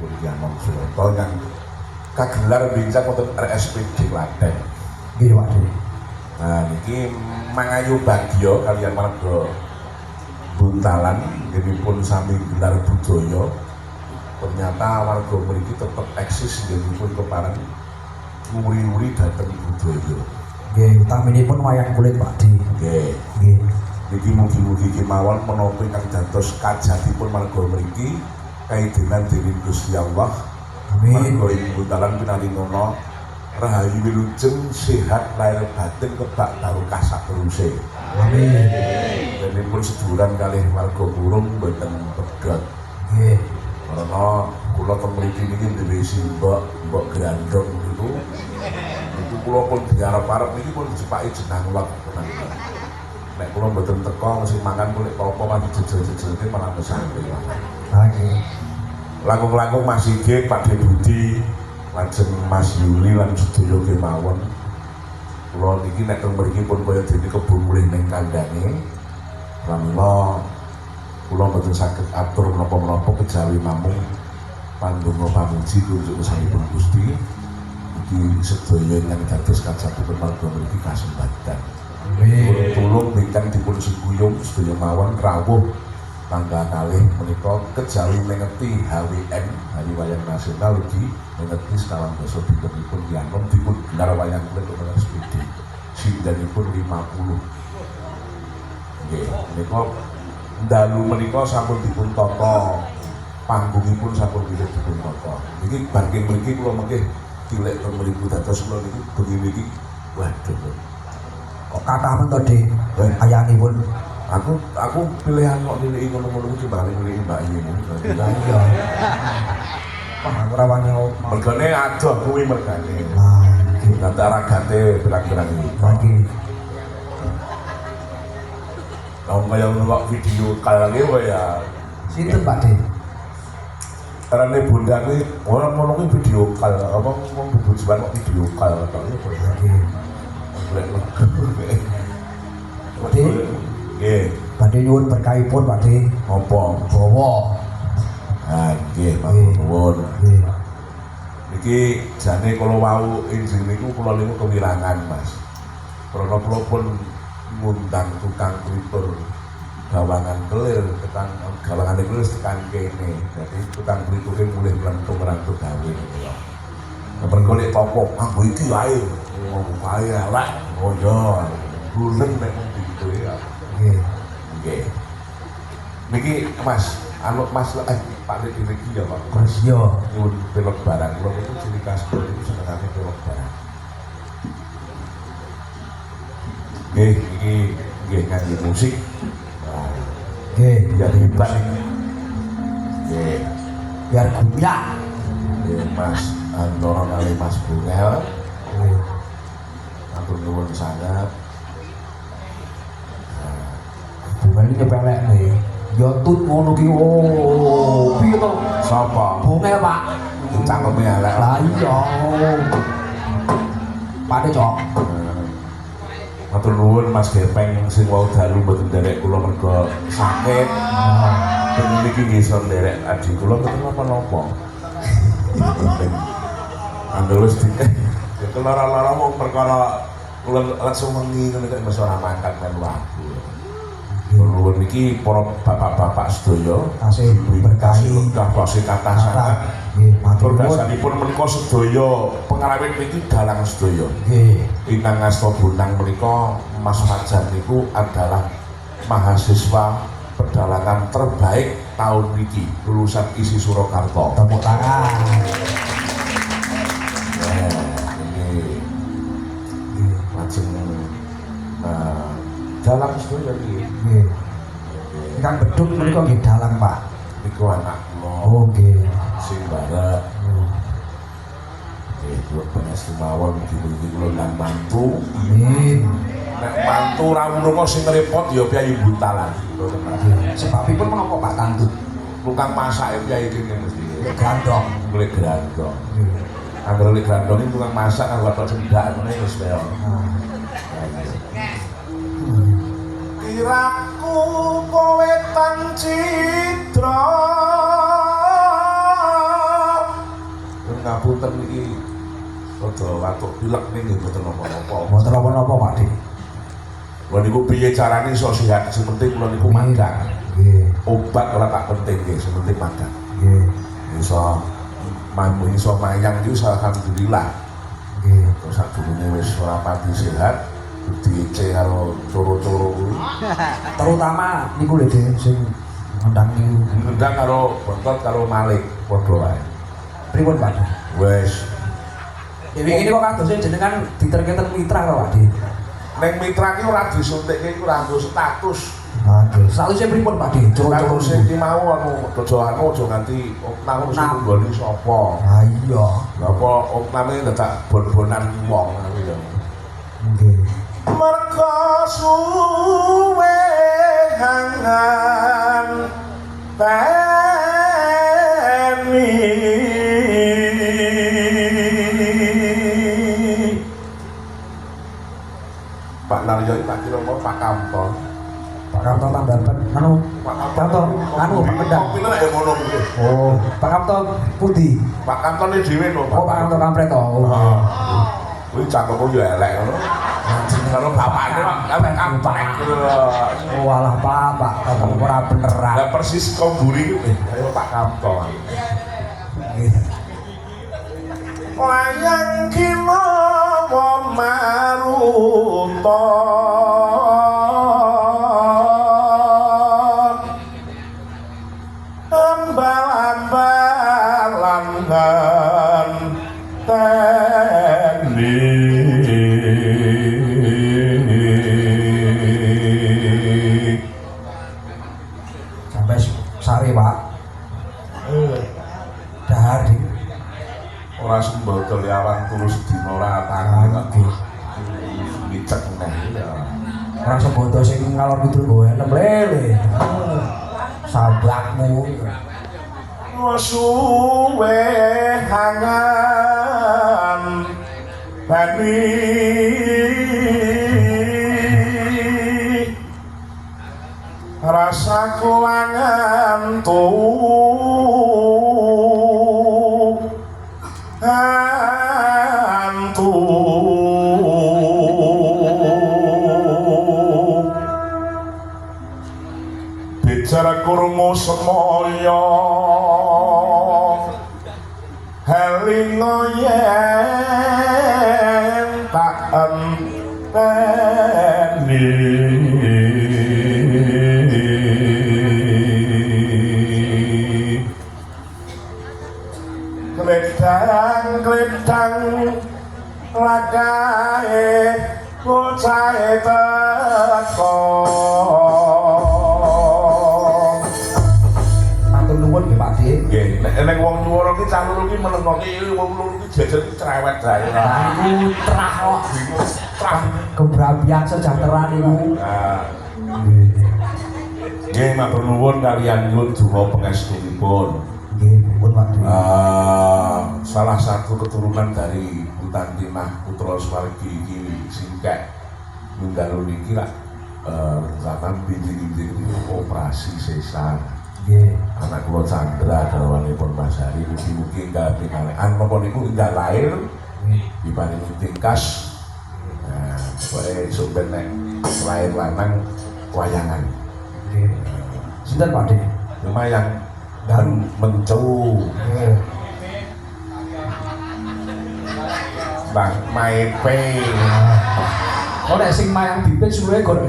Pun Yanom Suroto yang kagelar bincang wonten RSPD Klaten. Nggih, Pak De. Nah, niki mangayu bagya kaliyan warga Buntalan pun sami gelar budaya. Ternyata warga mriki tetep eksis pun kepareng nguri-uri dhateng budaya. Nggih, utaminipun wayang kulit, Pak De. Nggih. Nggih. Niki mugi-mugi kemawon menapa ingkang dados kajatipun warga mriki kaidenan dening Gusti Allah. Amin. Warga ing Buntalan pinaringono rahayu wilujeng sehat lahir batin kebak barokah sateruse. Amin. Jadi pun seduluran kalih warga Kurung mboten pedhot. Nggih. Karena kula teng mriki niki duwe simbok, mbok grandong niku. Niku kula pun diarep-arep niki pun dicepaki jenang lot tenan. Nek kula mboten teko mesti mangan kulit apa mah dijejel-jejelke malah mesake. Ah, nggih. Langkung-langkung Mas Sigit, Pak De Budi, lajeng Mas Yuli lan sedaya kemawon. Kula niki nek teng mriki pun kaya dene kebo mulih ning kandange. Pramila kula mboten saged atur menapa-menapa kejawi namung pandonga pamuji kunjuk kesanipun Gusti. Iki sedaya ingkang dados kajatipun warga mriki kasembatan. Amin. Tulung ingkang dipun sengkuyung sedaya mawon rawuh tanggal kalih menika kejawi mengeti HWN Hari Wayang Nasional ugi mengeti sekawan dasa dintenipun Yanom dipun gelar wayang kulit wonten SPD sindenipun 50. Nggih, menika dalu menika sampun dipun tata, panggungipun sampun dipun tata. Niki barking mriki kula mengke tilik teng mriku, dados kula niki bengi niki waduh. Kok kathah men to, De? Eh. Ayangipun. Aku pilihan kok niliki ngono-ngono kuwi timbangane niliki Mbak Yu. Lah iya. Wah, aku ora wani ngomong. Mergane adoh kuwi mergane. Lah, nggih. Nanti ragate pirang-pirang iki. Lah nggih. Lah kaya ngono kok video call ki kaya Sinten, Pak De? karena bunda kuwi ora ngono kuwi video call apa wong bebojoan kok video call kok ya. Nggih. Golek. Pak De, Nggih, badhe nyuwun berkahipun, Pak De. apa? Bawa. Ah, nggih, matur nuwun. Nggih. Niki jane kula wau enjing niku kula niku kewirangan, Mas. Krana kula pun ngundang tukang klitur gawangan kelir, tekan gawangan kelir tekan kene. Jadi tukang kliture mulih mlentung rantuk gawe ngono lho. Nah, mergo nek topo nganggo iki wae, nganggo kae elek. Oh iya, bulen nek mung ditu ya. Nggih. Nggih. Niki Mas, anu Mas Pak Lek niki ya Pak. Mas yo. Nyuwun pelog barang kula niku ciri khas kula niku senengane pelog barang. Nggih, iki nggih ngangge musik. Nah, Nggih, biar hebat. Nggih, biar gumyak. Nggih Mas Antara kali Mas Bungel, Nggih. matur nuwun sangat. Bungel iki nyepelekne. Ya tut ngono ki. Oh, piye to? Sapa? Bungel, Pak. Cangkeme elek. Lah iya. Pak De, Cok. Matur nuwun Mas Gepeng sing wau dalu mboten nderek kula mergo sakit. Bengi niki nggih iso nderek adi kula mboten napa-napa. Penting. Angger wis di ya kelara-lara mung perkara kula langsung wengi ngono kok wis ora mangkat melu aku. Nuwun niki para bapak-bapak sedaya Tasih berkahi. Kasih kathah sangat. Nggih, matur nuwun. Berkasanipun menika sedaya pengrawit niki dalang sedaya. Nggih. Ingkang asta bonang menika Mas Fajar niku adalah mahasiswa pedalangan terbaik tahun niki lulusan ISI Surakarta. Tepuk tangan. Nah, ini Nggih. lajeng nah, dalang sedaya niki. Nggih. Ingkang beduk menika nggih dalang, Pak. Niku anak kula Oh, nggih. sing barek. Nggih, kula pangestu mawon mugi-mugi kula lan mantu. Amin. Nek mantu ra kok sing repot ya piyayi buntalan. Nggih. Sebabipun menapa Pak Tantut? Tukang masake piyayi kene mesti. Gandong. Golek grandong. Nggih. Angger golek grandong iki tukang masak kanggo atok cendak ngene wis kaya. Nah. Kiraku kowe tan cidra. ngapunten iki rada watuk pilek ning nggih mboten napa-napa. Mboten napa-napa Pak De. Kula niku piye carane iso sehat, sing penting kula niku madang. Nggih. Obat ora tak penting nggih, sing penting madang. Nggih. Iso mampu iso mayang iki alhamdulillah. Nggih. Terus sadurunge wis ora pati sehat, diece karo coro-coro kuwi. Terutama niku lho De sing ngendang niku. Ngendang karo bontot karo Malik padha wae. Pripun Pak De? Wis. Dewi ini kok kadosnya jenengan diterke ten Mitra kok Pak De. Neng Mitra ki ora disuntikke iku ora nggo status. Nggih. Statusnya pripun Pak De? Coro-coro Status iki mau anu aja anu aja nganti opname sing Opnam. nggoni sapa. Ah iya. Lha apa opname dadak bon-bonan wong aku ya. Nggih. Mergo suwe hangan teni. Pak Naryo iki tak kira mau Pak Kamto. Pak Kamto tambal ban anu Pak Kamto anu Pak Kendang. Kopine lek ngono kuwi. Oh, Pak Kamto pundi? Pak Kamto ne dhewe no. Oh, Pak Kamto kampret to. Oh. Heeh. Kuwi cangkemmu yo elek ngono. Karo bapakne kok kampret. Oh, alah Pak, Pak, Kamto ora beneran. Lah persis komburi kuwi kaya Pak Kamto. Nggih. Layang kinawa maruta ambal-ambalan teni. Sampai sare, Pak. Dahar dik. Ora sembodo liawan turu sedina ora tangi kok. Nggih. Micek neh ya. Ora sembodo sing ngalor kidul nggawa enem lele. Sablakmu. Suwe hangan bani rasa kulangan tu hantu bicara kurungu semoyo helingo yen tak enteni. Kledang lakae bocahe teko. Matur nuwun nggih Pak De. Nggih, nek nek wong nyuwara ki cah loro ki meneng ki wong loro ki jejer ki cerewet wae. Lah niku trah kok. Bingung trah. Kebrabian sejahtera niku. Nah, Nggih. nggih matur nuwun kaliyan nyuwun donga pangestunipun. Nggih, pripun Pak De? Salah satu keturunan dari Butantinah Putra Swargi iki singkek nunggal niki lak rencana binjing-binjing niku operasi sesar. Nggih. Anak kula Chandra garwanipun Mas Hari mugi-mugi enggal pinalekan napa niku enggal lahir Nggih. diparingi tingkas. Nah, pokoke esuk ben nek lahir lanang wayangan. Nggih. Sinten Pak De? Lumayan dan mencu Nggih. Bang Maepe. Oh nek sing mayang bibit suwe gon